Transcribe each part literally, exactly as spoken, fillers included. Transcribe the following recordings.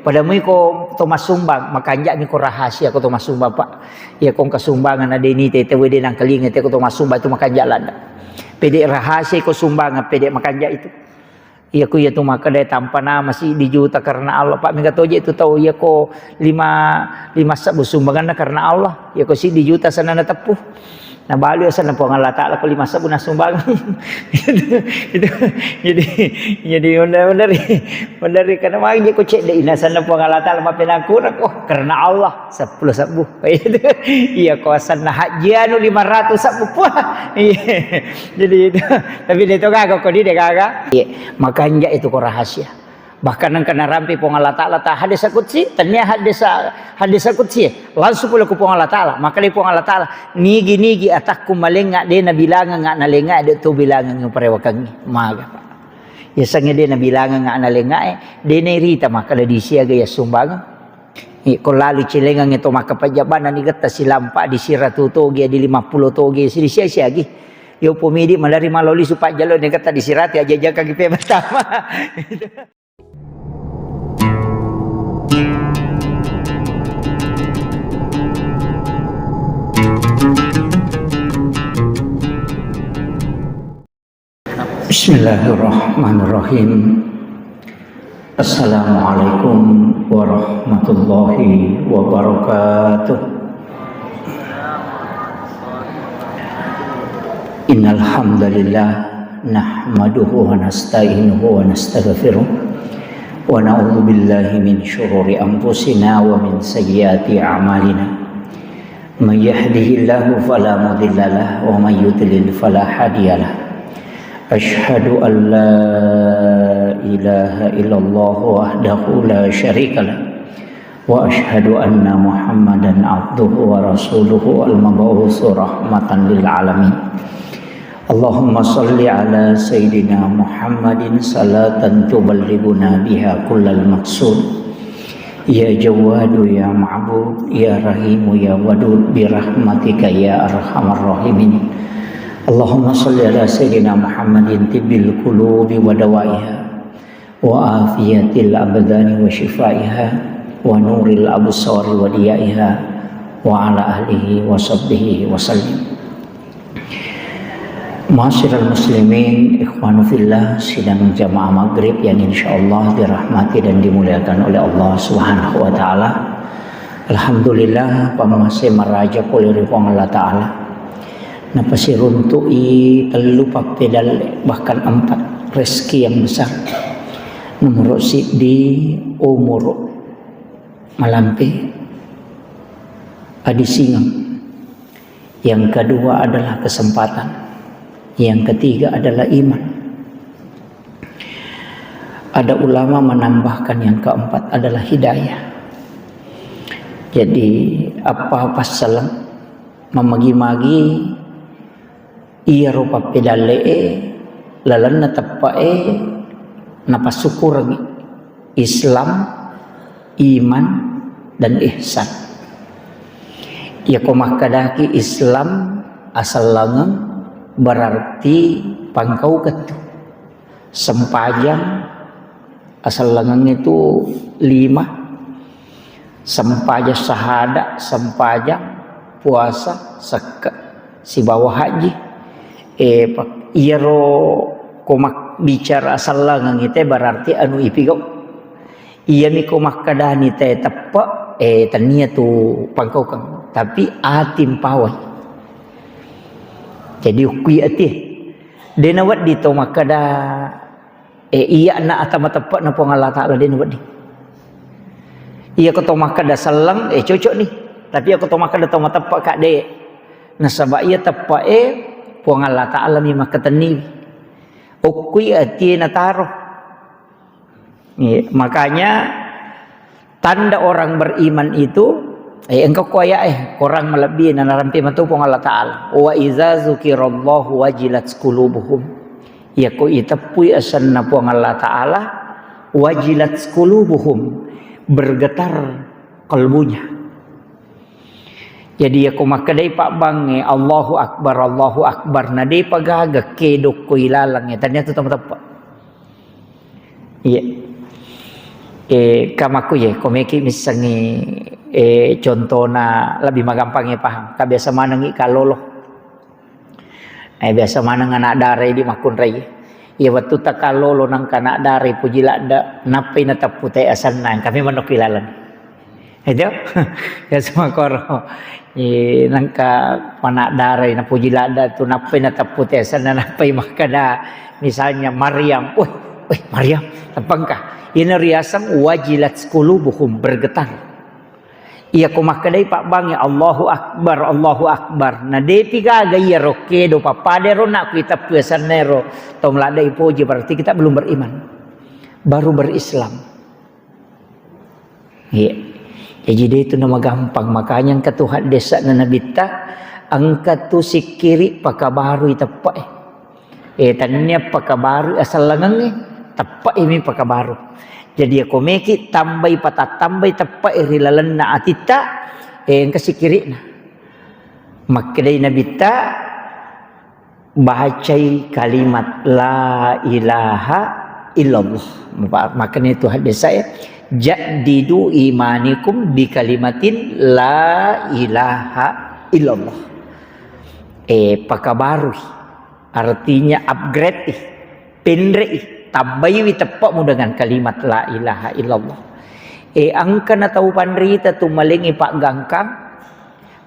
Pada mui ko to massumbang, makanja'mi ko rahasia ko to massumbang, Pak. Iya ko engka sumbangan na deni te, te wede nangkalinga te ko to massumbang itu makanja' ladda. Pede rahasia ko sumbangan, pede makanja' itu. Iya ko iya tu makkeda tampa nama siddi juta karena Allah, Pak. Mega toje itu tau, iya ko lima, lima sebbu sumbanganna karena Allah. Iya ko siddi juta sana na teppu. Nabalu asenna Puang Allah Ta'ala ko lima sebbu nassumbang. Itu, itu, jadi, jadi bener-bener, bener karena magi ko cedde ina asenna Puang Allah Ta'ala mapenangkura, oh, karena Allah seppulo sebbu. Iya ko asenna haji anu lima ratus sebbu. Wah, iya. Jadi itu, tapi dia itu gaga ko dia gaga. Iya, makanja' itu ko rahasia. Bahkan engka narampe Puang Allah Ta'ala ta hadis qudsi, tania hadis, hadis qudsi, langsung pole ku Puang Allah Ta'ala. Maka di Puang Allah Ta'ala, nigi-nigi atakku malenga de nabilanganga nalenga de to bilanganga parewakangi. Maga, Pak. Yasengnge de nabilanganga nalenga e, de nairita maka di siaga ya sumbang. Ko lalu cilengang to maka pajabana ni getta silampa di siratu toge di lima puluh toge sidi sia-siagi. Yo pomidi malari maloli supa jalo ni getta di sirati aja jaka gipe pertama. Bismillahirrahmanirrahim. Assalamualaikum warahmatullahi wabarakatuh. Innal hamdalillah, nahmaduhu wa nasta'inuhu wa nastaghfiruh, wa na'udzu billahi min syururi anfusina wa min sayyiati a'malina. Man yahdihillahu fala mudhillalah, wa man yudlil fala hadiyalah. Asyhadu an la ilaha illallah wahdahu la syarikalah. Wa asyhadu anna Muhammadan abduhu wa rasuluhu al-mab'usu rahmatan lil alamin. Allahumma salli ala sayyidina Muhammadin salatan tuballighuna biha kullal maqsud. Ya Jawwadu ya Ma'bud, ya Rahimu ya Wadud, bi rahmatika ya arhamar rahimin. Allahumma salli ala sayyidina Muhammadin tibbil qulubi wa dawaiha, wa afiyatil abdani wa syifaiha, wa nuril absari wa diyaiha, wa ala alihi wa sahbihi wa sallim. Ma'asyiral muslimin, ikhwanu fillah, sidang jamaah maghrib yang insyaallah dirahmati dan dimuliakan oleh Allah Subhanahu wa taala. Alhamdulillah, pammase maraja pole ri Puang Allah Taala. Napasiruntu'i tellu pappedalle, bahkan empat, rezeki yang besar. Nomor siddi, umur malampe, adisingeng. Yang kedua adalah kesempatan. Yang ketiga adalah iman. Ada ulama menambahkan yang keempat adalah hidayah. Jadi, apa-apa salam mamagi-magi iyaro pappedalle'e lalenna teppe'e napassukurengngi Islam, iman, dan ihsan. Iyako makkedaki Islam asellengeng berarti pangkaukettu. Sempajang asellengeng itu lima. Sempajang sahada, sempajang, puasa, sekke, sibawa haji. Eh, pak, iyaro ko mak-, bicara asellengeng itu berarti anu ipigau. Iyami ko makkedani te teppe, eh, tania tu pangkaukeng, tapi ati mpawai. Jadi ukkui ati. Dena weddi to makkeda, eh, iya na atama teppe na Puang Allah Taala, dena weddi. Iya ko to makkeda selleng, eh, cocok ni. Tapi iya ko to makkeda to mateppe ka de. Nasaba iya teppe e Puang Allah Taala mi makkatenni. Ukkui ati nataro. Iya, makanya tanda orang beriman itu, eh, engka ko ayat, eh, korang malebbi na narampe matu Puang Allah Taala. Wa iza zukirallahu wajilat qulubuhum. Iya ko iteppui asenna Puang Allah Taala, wajilat qulubuhum, bergetar kalbunya. Jadi iya ko makkedai pabbangnge, Allahu Akbar, Allahu Akbar, na depa gaga kedok ko ilalang, tania tu tama teppe. Iya. Eh, kamakku ye, komeki missengi, eh, contohna lebih magampang ya paham. Ka biasa manengi kalolo. Eh, biasa maneng anak dara di makkunrai. Iya, wettu takalolo nangka anak dara puji ladda, nappai nateppu te asenna, kami manokki laleng. Itu, ya semakoro. Eh, nangka anak dara napuji ladda tu, nappai nateppu te asenna, nappai makkada, misalnya Maryam, "Woi, woi, Maryam, teppengka." Ina riaseng wajilat qulubuhum, bergetar. Iya ko makkedai pabbangnge, "Allahu Akbar, Allahu Akbar." Na depi gaga iya ro kedo pappada ro nak kuiteppu asenna ro. Tau meladai poji, berarti kita belum beriman. Baru berislam. Iya. Jadi dia itu nama gampang. Makanya engka tu hadis na Nabitta, engka tu sikkiri pakabarui teppa e. Eh, tania pakabaru asallangengnge, teppa imi pakabaru. Jadi, ako meki tambai, patattambai teppa ri lalenna atitta, eh, engka sikkiri'na. Makkedai Nabitta, bacai kalimat la ilaha illallah. Makanya itu hadis saya, "Jaddidu imanikum bi kalimatin la ilaha illallah." Eh, pakabarui. Artinya upgrade i, penre i, tambaiwi teppamu dengan kalimat la ilaha illallah. Eh, engka na tau panrita tu malengi paggangkang,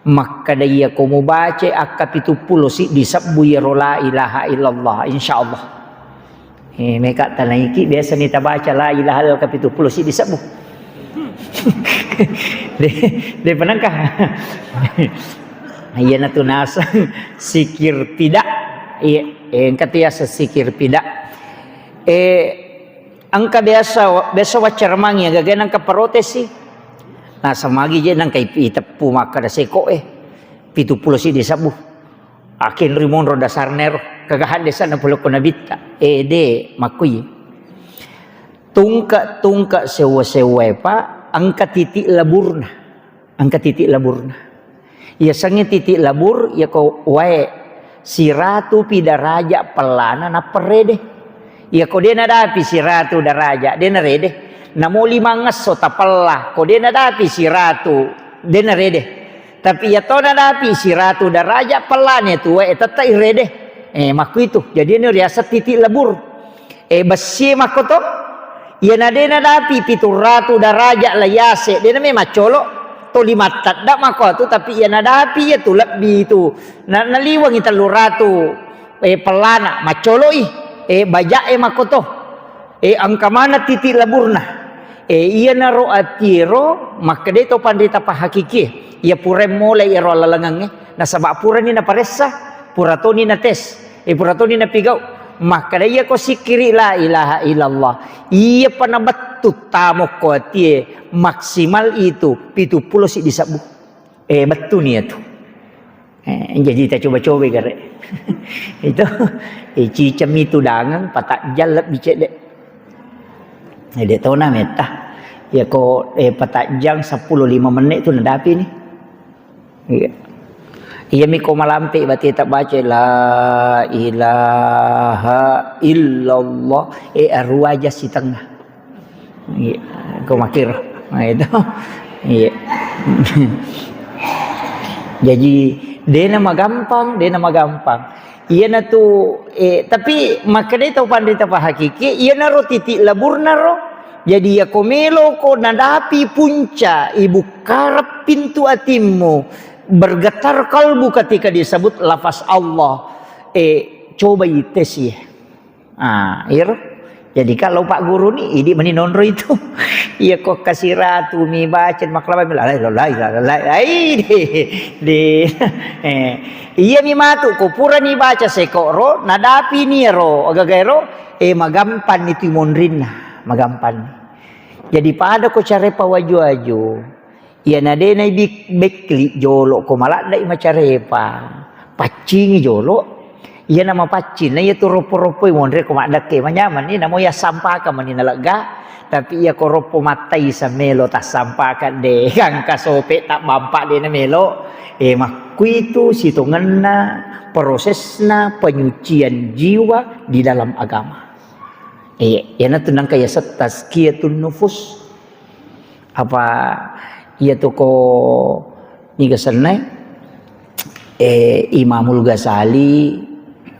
makkada iya ko mubaca akka pitu pulo siddi sebbu iyaro la ilaha illallah, insyaallah. Eh, meka tanaiki biasa ni tabaca la ilaha illallah ka pitu pulo siddi sebbu. De, de penengka. Iya na tu naseng sikir pida. Iya, eh, engka tu yaseng sikir pida. Eh, engka biasa, biasa waccaramang ya, gaga nangka protes sih. Nah, samagi je nangka ipi-, iteppu makkada seko, eh, pitu pulo siddi sebbu. Akin rimonro dasarna ero, kagahan desa na puloko nabitta. Eh, de, makkui. Tungka-tungka sewa-sewa, Pak, engka titik laburna. Engka titik laburna. Iya sengnge titik labur, iya ko wae siratu pi daraja pellana nappa rede. Iya ko de nadapi siratu daraja, de narede. Namo limangngesso tapella, ko de nadapi siratu, de narede. Tapi iya to nadapi siratu daraja pellana tu wae tette irede. Eh, makkuitu. Jadi ini riaseng titik labur. Eh, bessie makkoto, iya na de nadapi pitu ratu daraja la yase, de name maccolo, to limattadda makkotu, tapi iya nadapi iya tu lebbi tu, na, naliwengi tellu ratu, eh, pellana, maccoloi, eh, bajak e makkoto, eh, engka mana titik laburna. Eh, iyanaro atiero, makkeda to panrita pahakiki, iya pura mulai ero lalengengnge, nasaba purani naparessa, pura toni nates. Eh, pura toni napigau. Makkeda iya ko sikkiri la ilaha illallah. Iya pa nabettu tamo ko atie maksimal itu pitu pulo siddi sebbu. Eh, bettuni itu. Eh, jadi kita coba-coba gare. Itu, eh, cicem itu dangang, patajjal lebbi cedde. Eh, de tona metta. Iya ko, eh, patajjang seppulo lima menit tu nadapi ni. Iya. Iya mi ko malampe berarti tak baca la ilaha illallah. Eh, aru aja sitengah. Iya. Ko makir. Nah, itu. Iya. Jadi, dena magampang, dena magampang. Iyanatu, eh, tapi makkedai tau panrita pahakiki, iyanaro titik laburna ro. Jadi, iya ko melo ko nadapi punca, ibukkarep pintu atimmu, bergetar kalbu ketika disebut lafaz Allah. Eh, coba ites ya. Ah, iro. Jadi kalau Pak Guru ni, idi meni nonro itu. Iya ko kasiratu mi baca maklaba mi lalai lalai lalai. Ai, de, de. Eh, iya mi matu ko pura ni baca sekoro, nadapi ni ro, agagaero, eh, magampan itu monrinna, magampan. Jadi pada ko care pawaju-waju. Iyana de na ibik-, bekli jolo ko maladdai macarepa. Paccingi jolo. Iyana mapaccing, na iya tu roppo-roppoi monre ko maddekke manyameng ni, namo iya sampakang meni nalegga. Tapi iya ko roppo mattai samelo tassampakang de, gangka sope tabbampa de na melo. Eh, makkuitu sitongenna prosesna penyucian jiwa di dalam agama. Iya, iyanatu nangka yaseng tazkiyatun nufus. Apa iya tu ko niga sennai, eh, Imamul Ghazali,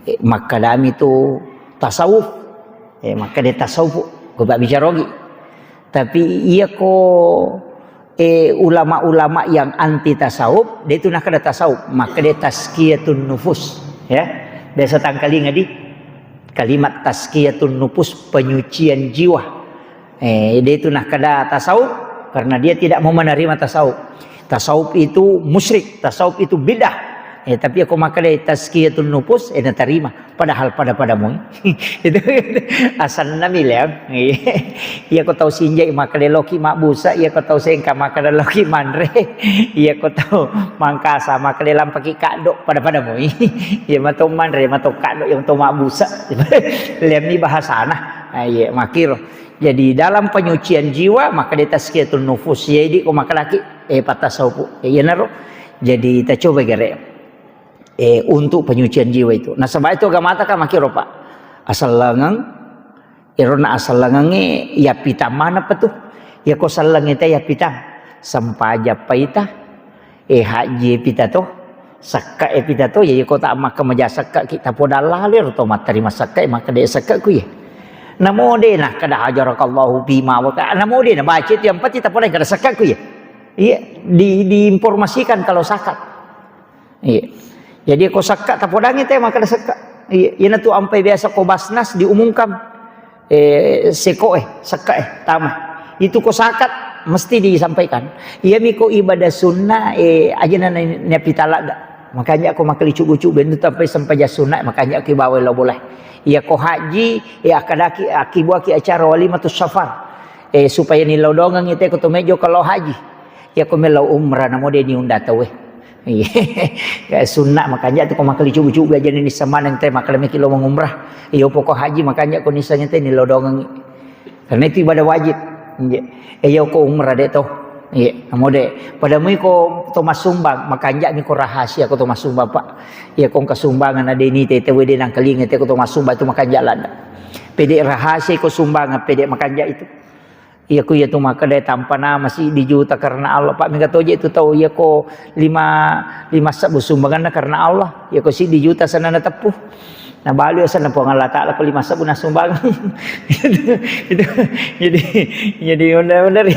eh, makkadami tu tasawuf. Eh, makkada tasawuf, ko bicara ogi. Tapi iya ko, eh, ulama-ulama yang anti tasawuf, dia tu nakkada tasawuf, makkada tazkiyatun nufus, ya. Biasa tangkalinga di kalimat tazkiyatun nufus, penyucian jiwa. Eh, dia tu nakkada tasawuf karena dia tidak mau menerima tasawuf. Tasawuf itu musyrik, tasawuf itu bid'ah. Eh, tapi aku makkada tazkiyatun nufus, eh, natarima. Padahal pada-pada moi. Itu, itu asanna mi, Lem. Iya ko tau Sinjai makkada loki mabbusa, iya ko tau Sengka makkada loki manre, iya ko tau Mangkasa makkada lampaki kaddo, pada-pada moi. Iya mato manre, mato kaddo, yang to mabbusa. Lem ni bahasana. Ah, iya, makkiro. Jadi dalam penyucian jiwa, makkada tazkiyatun nufus. Jadi ko makkadaki, eh, patasawuf. Eh, iyanaro. Jadi tacoba gere. Eh, untuk penyucian jiwa itu. Nasaba itu agamata kan makkiro, Pak. Asellengeng, irona asellengengnge yapitang maneng pa tu. Iya ko selleng ita yapitang. Sempaja paita. Eh, haji pita to. Sekka e pita to. Ya, iya ko ta makka maja sekka ki, tapodang lalo ro to mattarima sekka e, makkada sekka ku ya. Namo de nakkada hajarakallahu fima wa ka-, namo de nabaca itu, yang penting tapodang kada sekka ku ya. Iya, di, diinformasikan kalau zakat. Iya. Jadi ko sekka tapodangi te makkada sekka. Iya, iyana tu ampai biasa ko Basnas diumumkan. Eh, seko eh, sekka eh, tama. Itu ko zakat mesti disampaikan. Iya mi ko ibadah sunnah, eh, aja na, na, na pitala da. Makanya ko makkali cubu-cubu itu sampai sempaja sunnah, makanya ko bawa lo boleh. Iya ko haji, eh, akkadaki, akkibuaki acara walimatus safar. Eh, supaya nilodongeng ite ko to mejo kalau haji. Iya ko melo umrah namo de niunda tau e. Iya. Ya, sunna makanja tu ko makkali cubu-cubu aja ni semaneng te makkali meki lo mengumrah. Iya poko haji makanja ko niseng te nilodongeng. Karena itu ibadah wajib. Iya. Eh, iya ko umrah de to. Iya, namo de. Pada mui ko to masumbang, makanja mi ko rahasia ko to masumbang, Pak. Iya ko engka sumbangan ade ni te te wede nangkalinga te ko to masumbang itu makanja landa. Pede rahasia ko sumbangan, pede makanja itu. Iya ku iya tu makkeda tampa nama siddi juta karena Allah. Pak, mega toje tu tau iya ko lima, lima sebbu sumbanganna karena Allah. Iya ko siddi juta sana na teppu. Na balu ya sana Puang Allah Taala ko lima sebbu na sumbangan. Itu, itu, jadi, jadi benar-benar,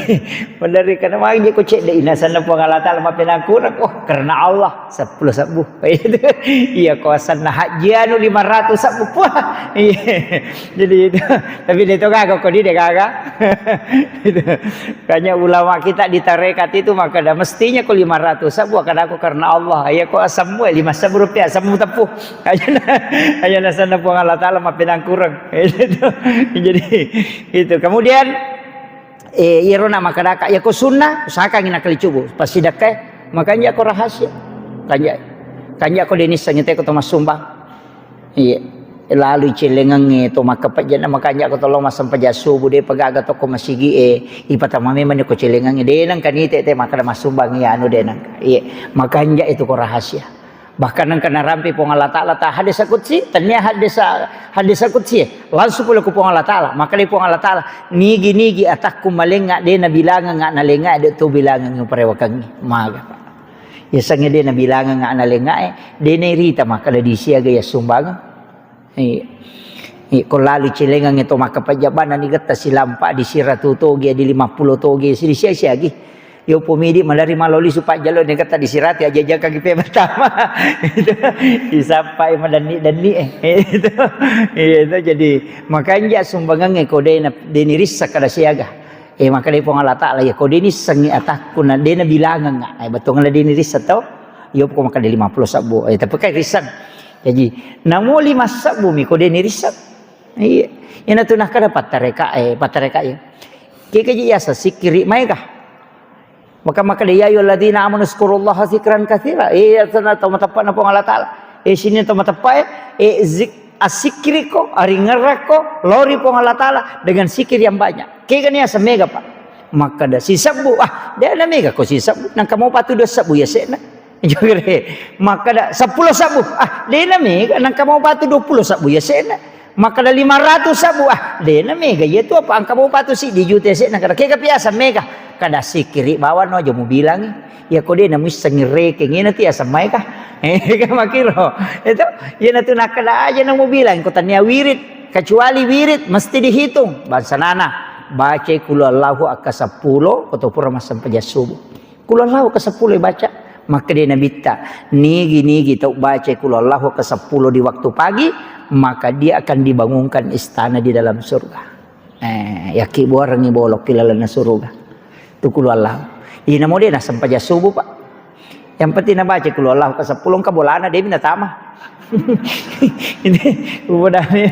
benar karena magi ko cedde ina sana Puang Allah Taala mapenangkurang. Oh, karena Allah sepuluh sebbu. Iya ko sana haji anu lima ratus sebbu. Wah, iya. Jadi itu, tapi dia itu gaga ko dia gaga. Itu. Makanya ulama kita di tarekat itu makkeda mestinya ko lima ratus sebbu, kada ko karena Allah. Iya ko asemmu lima sebbu rupiah, asemmu teppu. Aja na, aja na sana Puang Allah Taala mapenangkurang. Itu. Jadi itu. Kemudian, eh, iyaro na makkedaka, iya ko sunnah, usahakan ina kali cubu. Pasti dakkai, makanja ko rahasia. Kanja, kanja ko denis sangite ko to masumbang. Iya. Lalu celengangnge to makkapejjana makanja ko tollo massempajang subuh de pagaga to ko masigi e ipatama memang ko celengangnge de nangka nite te makkeda massumbang iya anu de nangka. Iya. Makanja itu ko rahasia. Bahkan nangka narampe Puang Allah Taala ta hadis qudsi, tania hadis, hadis qudsi, langsung pula ku Puang Allah Taala. Makkeda Puang Allah Taala, nigi-nigi atakku malenga de nabilangang nalenga de to bilangang parewakangi. Maga. Yasengnge de nabilangang nalengae, de nairita makkeda disiaga yassumbangeng. Iya. Iya, ko lalu celengangnge to makkapejjabana ni getta silampa di siratu toge, di lima puluh toge, si disiagi. Yo pomidi malari maloli supaya jalo ni getta disirati aja jaka gipe pertama. Itu disappai madanni-danni eh. Itu. Iya itu jadi makanja sumbangangnge ko de na, de nirissa kada siaga. Eh, makkeda Puang Allah Taala, iya, ko de nissengngi atakku na de nabilangang, eh, bettuanna de nirissa to, iya, poko makkeda lima puluh sebbu, eh, tapi kan risseng. Jadi, namo lima sebbu mi ko de nirisseng. Iya. Ina tu nakkeda pattareka, eh, pattareka iya. Keke ji yasa sikkiri maega. Maka makkeda, "Ya ayyuhalladzina amanu dzkurullaha dzikran katsira." Eh, iya, sana tau mateppa na Puang Allah Taala. Eh, sini tau mateppa, eh, eh, zik-, assikkiriko, aringerrakko, lori Puang Allah Taala dengan zikir yang banyak. Kegani asa mega, Pak. Makkeda, "Sisebbu." Ah, de na mega ko sisebbu. Nangka mau patu dua sebbu ya sena. Jogere. Makkeda, "Seppulo sebbu." Ah, de na mega. Nangka mau patu dua puluh sebbu ya sena. Makkeda, "Lima ratus sebbu." Ah, de na mega. Iya tu apa angka mau patu siddi juta ya sena. Kada kega piasa mega. Kada sikiri bawang no aja mubilangi. Ya ko de namuissengi rekeng ina ti asemmai ka. Eh, kan makiro. Itu, ya natu nakada aja namubilang ko tania wirid, kecuali wirid mesti dihitung. Bangsa nana, baca kulu Allahu akka seppulo, ko to pura massempajang subuh. Kulu Allahu akka seppulo baca. Makkeda Nabitta, nigi-nigi tau baca kulu Allahu akka seppulo di waktu pagi, maka dia akan dibangunkan istana di dalam surga. Eh, yakki buarengngi bolokki lalenna suruga. Tu kulu Allahu. Ina mo de nassempajang subuh, Pak. Yang penting nabaca kulu Allahu ka seppulo, engka bolana de natama. Ini ubodami.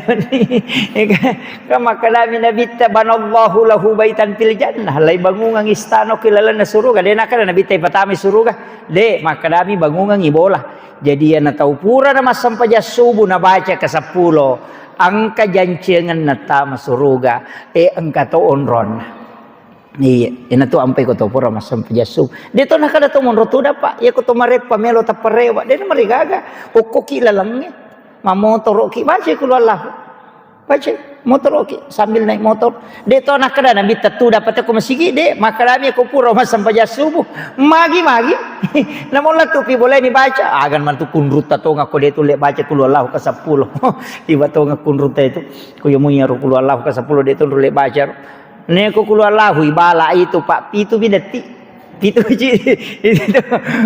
Kan makkedami Nabitta, "Banallahu lahu baitan fil jannah." Lai bangungang istana ki lalenna suruga. De nakkeda Nabitta ipatama suruga. De, makkedami bangungang ibola. Jadi, iyana tau purana massempajang subuh nabaca ka seppulo, engka jancengenna tama suruga, e, engka to onronna. Iya, iyanatu ampai ko to pura massempajang subuh. De to nakkeda to monro tudang, Pak. Iya ko to mareppa melo tapparewa. De namarigaga. Okkoki lalengnge. Mammotoroki baca kulu Allahu. Baca motoroki sambil naik motor. De to nakkeda Nabitta tudang pa ko masigi, de, makkedami ko pura massempajang subuh. Magi-magi. Namolla tu pi boleh ni baca. Agan mantu kunrutta tonga ko de tu le baca kulu Allahu ka seppulo. Tiba tonga kunrutta itu. Ko yo mui ro kulu Allahu ka seppulo de tu le baca. Neko kulu Allahu ibala itu, Pak, pitu mi detik. Pitu ji. Itu.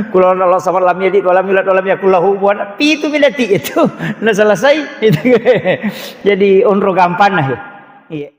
Kulu Allahu samad lam yalid walam yulad walam yakul lahu kufuwan. Pitu mi detik itu. Nah, selesai. Itu. Jadi onro gampang nah. Iya.